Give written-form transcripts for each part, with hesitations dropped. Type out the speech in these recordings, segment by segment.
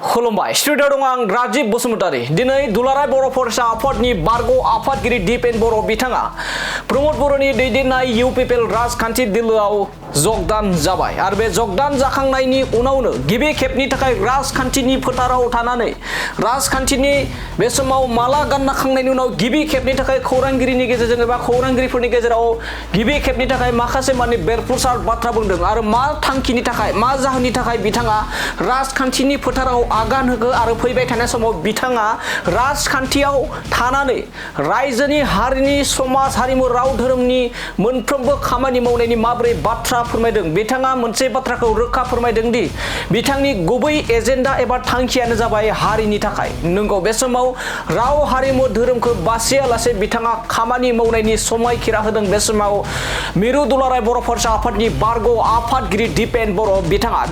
खुलुमबाय स्टुडिअ दं आं राजिब बसुमतारी दिनै दुलाराय बर' फरायसा आफादनि बारग' आफादगिरि दिपेन बर' बिथाङा प्रमद बर'नि दैदेननाय इउपिपिएल राजखान्थि दोलोआव जगदान जाबाय आरो बे जगदान जाखांनायनि उनावनो गिबि खेबनि थाखाय राजखान्थिनि फोथाराव थानानै राजखान्थिनि बे समाव माला गानखांनायनि उनाव गिबि खेबनि थाखाय खौरांगिरिनि गेजेरजों एबा खौरांगिरिफोरनि गेजेराव गिबि खेबनि थाखाय माखासे माने बेरफुसार बाथ्रा बुंदों आरो मा थांखिनि थाखाय मा जाहोननि थाखाय बिथाङा राजखान्थिनि फोथाराव आगान होगो आरो फैबाय थानाय समाव बिथाङा राजखान्थियाव थानानै रायजोनि हारिनि समाज हारिमु राव धोरोमनि मोनफ्रोमबो खामानि मावनायनि माबोरै बाथ्रा फोरमायदों बिथाङा मोनसे बाथ्राखौ रोखा फोरमायदों दि बिथांनि गुबै एजेन्डा एबा थांखियानो जाबाय हारिनि थाखाय नंगौ बे समाव राव हारिमु धोरोमखौ बासियालासे बिथाङा खामानि मावनायनि समायखिरा होदों बे समाव मिरु दुलाराय बर' फरायसा आफादनि बारग' आफादगिरि दिपेन बर'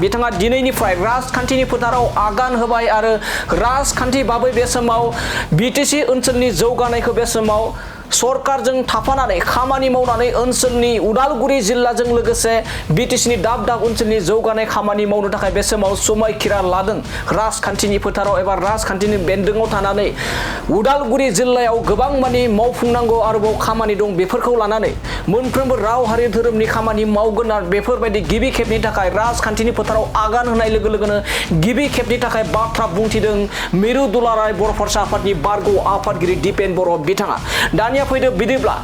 बिथाङा दिनैनिफ्राय राजखान्थिनि फोथाराव आगान होबाय आरो राजखान्थि बाबै बे समाव बिटिसि ओनसोलनि जौगानायखौ बे समाव सरकारजों थाफानानै खामानि मावनानै ओनसोलनि उदालगुरि जिल्लाजों लोगोसे बिटिसिनि दाब दाब ओनसोलनि जौगानाय खामानि मावनो थाखाय बे समाव समायखिरा लादों राजखान्थिनि फोथाराव एबा राजखान्थिनि बेन्दोङाव थानानै उदालगुरि जिल्लायाव गोबां मानि मावफुंनांगौ आरोबाव खामानि दं बेफोरखौ लानानै मोनफ्रोमबो राव हारि धोरोमनि खामानि मावगोन आरो बेफोरबायदि गिबि खेबनि थाखाय राजखान्थिनि फोथाराव आगान होनाय लोगो लोगोनो गिबि खेबनि थाखाय बाथ्रा बुंथिदों मिरु दुलाराय बर' फरायसा आफादनि बारग' आफादगिरि दिपेन बर' बिथाङा दानिया फैदो बिदिब्ला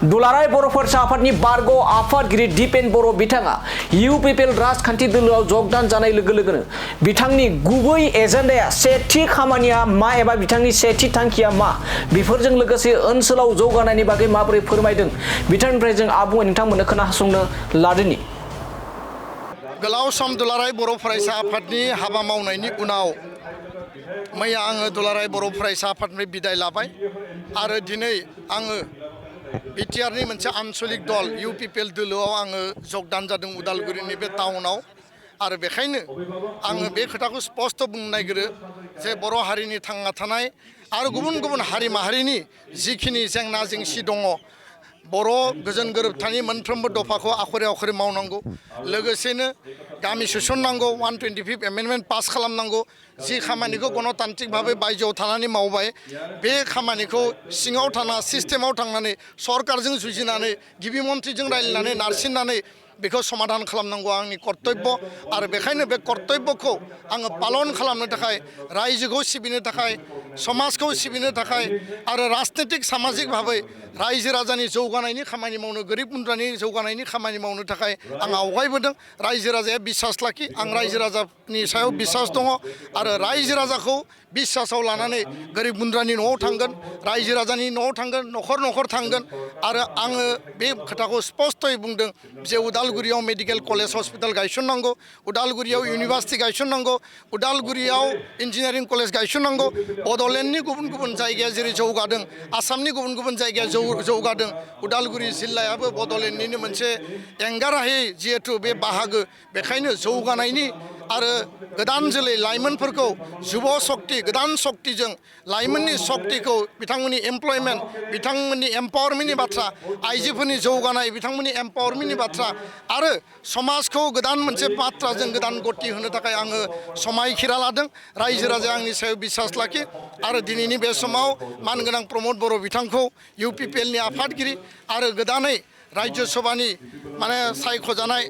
दुलाराय बर' फरायसा आफादनि बारग' आफादगिरि दिपेन बर' बिथाङा इउपिपिएल राजखान्थि दोलोआव जगदान जानाय लोगो लोगोनो बिथांनि गुबै एजेन्डाया सेथि खामानिया मा एबा बिथांनि सेथि थांखिया मा बेफोरजों लोगोसे ओनसोलाव जौगानायनि बागै माबोरै फोरमायदों बिथांनिफ्राय जों आबुङै नोंथांमोननो खोनासंनो लादोनि गोलाव सम दुलाराय बर' फरायसा आफादनि हाबा मावनायनि उनाव मैया आङो दुलाराय बर' फरायसा आफादनिफ्राय बिदाय लाबाय आरो दिनै आङो बिटिआरनि मोनसे आनसलिक दल इउपिपिएल दोलोआव आङो जगदान जादों उदालगुरिनि बे टाउनाव आरो बेखायनो आङो बे खोथाखौ स्पष्ट बुंनो नागिरो जे बर' हारिनि थांना थानाय आरो गुबुन गुबुन हारि माहारिनि जिखिनि जेंना जेंसि दङ बर' गोजोन गोरोबथानि मोनफ्रोमबो दफाखौ आखरे आखरे मावनांगौ लोगोसेनो गामि सोसननांगौ 125 एमेन्डमेन्ट पास खालामनांगौ जि खामानिखौ गणतान्त्रिक भाबै बायजोआव थानानै मावबाय बे खामानिखौ सिङाव थाना सिस्टेमाव थांनानै सरकारजों जुजिनानै गिबि मन्थ्रिजों रायज्लायनानै नारसिननानै बेखौ समाधान खालामनांगौ आंनि कर्तब्य आरो बेखायनो बे कर्तब्यखौ आङो पालन खालामनो थाखाय रायजोखौ सिबिनो थाखाय समाजखौ सिबिनो थाखाय आरो राजनितिक सामाजिक भाबै रायजो राजानि जौगानायनि खामानि मावनो गोरिब गुन्द्रानि जौगानायनि खामानि मावनो थाखाय आं आवगायबोदों रायजो राजाया बिसास लाखि आं रायजो राजानि सायाव बिसास दङ आरो रायजो राजाखौ बिसासाव लानानै गोरिब गुन्द्रानि न'आव थांगोन रायजो राजानि न'आव थांगोन न'खर न'खर थांगोन आरो आङो बे खोथाखौ स्पष्टयै बुंदों जे उदालगुरियाव मेडिकेल कलेज हस्पिटाल गायसननांगौ उदालगुरियाव इउनिभार्सिटि गायसननांगौ उदालगुरियाव इन्जिनियारिं कलेज गायसननांगौ बड'लेण्डनि गुबुन गुबुन जायगाया जेरै जौगादों आसामनि गुबुन गुबुन जायगाया जौगादों उदालगुरि जिल्लायाबो बड'लेण्डनिनो मोनसे एंगारहायै जिहेथु बे बाहागो बेखायनो जौगानायनि आरो गोदान जोलै लाइमोनफोरखौ जुब शक्ति गोदान शक्तिजों लाइमोननि शक्तिखौ बिथांमोननि एमप्लयमेन्ट बिथांमोननि एम्पावारमेन्टनि बाथ्रा आइजोफोरनि जौगानाय बिथांमोननि एम्पावारमेन्टनि बाथ्रा आरो समाजखौ गोदान मोनसे बाथ्राजों गोदान गति होनो थाखाय आङो समायखिरा लादों रायजो राजाया आंनि सायाव बिसास लाखि आरो दिनैनि बे समाव मानगोनां प्रमद बर' बिथांखौ इउपिपिएलनि आफादगिरि आरो गोदानै राज्य सभानि माने सायख'जानाय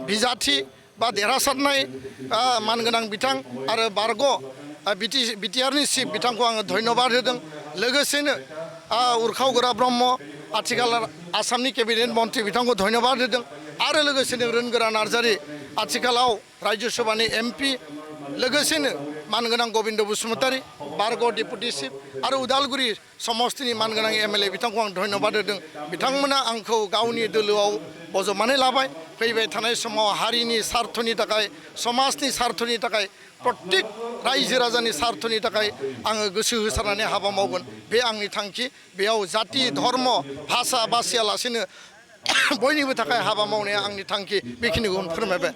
बिजाथि बा देरहासारनाय मानगोनां बिथां आरो बारग' बिटिआरनि चिफ बिथांखौ आङो धन्यबाद होदों लोगोसेनो उरखाव गोरा ब्रह्म आथिखाल आसामनि केबिनेट मन्थ्रि बिथांखौ धन्यबाद होदों आरो लोगोसेनो रोनगोरा नार्जारि आथिखालाव राज्य सभानि एमपि लोगोसेनो मानगोनां गबिन्द बसुमतारी बारग' डेपुटि चिफ आरो उदालगुरि समस्तिनि मानगोनां एमएलए बिथांखौ आं धन्यबाद होदों बिथांमोना आंखौ गावनि दोलोआव बजबनानै लाबाय फैबाय थानाय समाव हारिनि सार्थनि थाखाय समाजनि सार्थनि थाखाय प्रत्येक रायजो राजानि सार्थनि थाखाय आङो गोसो होसारनानै हाबा मावगोन बे आंनि थांखि बेयाव जाति धर्म भाषा बासियालासेनो बयनिबो थाखाय हाबा मावनाया आंनि थांखि बेखिनिखौ फोरमायबाय